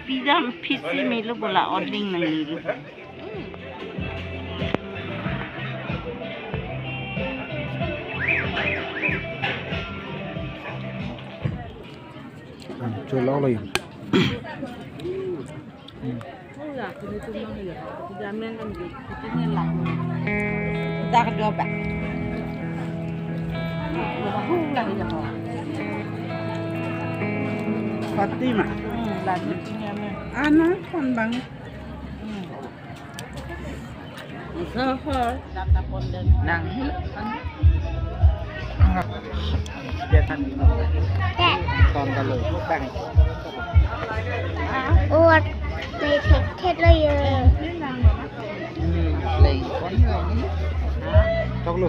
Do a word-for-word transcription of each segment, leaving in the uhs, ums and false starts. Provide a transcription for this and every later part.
Pidam phisi melo bola oding nang melo. Chulok lo yun. Dak dua ba. Fatima. Ana kon bang. Sohor. Nang. Dia kan. Ton kalau tang. Ot, may thek thek lo yun. Hmm, play. Tok lo.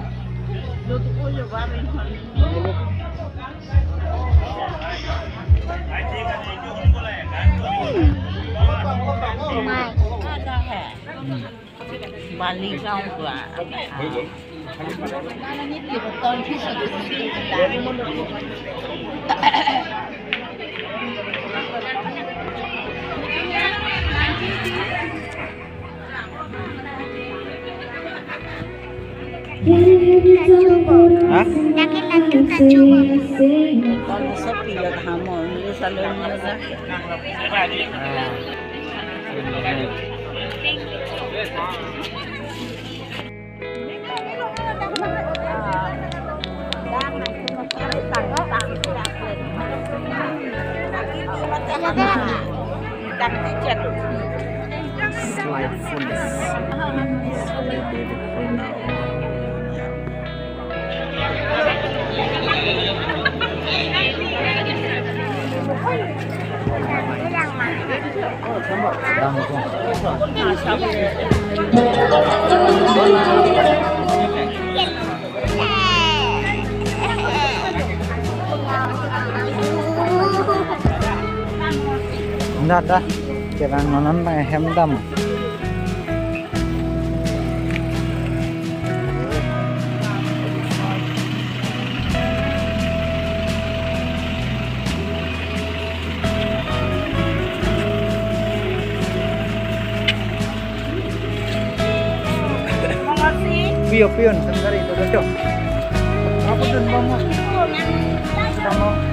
Mai. Bali gaon ko. Hah? Laki-laki kacu. Kalau sepi ya kamu, ini salon mana? Ah. Slight fullness. It's very beautiful now. Dah, dah. Kevang non an hem dam. Pio, pio, sangkari, tutup. Apa tu, mama? Sama.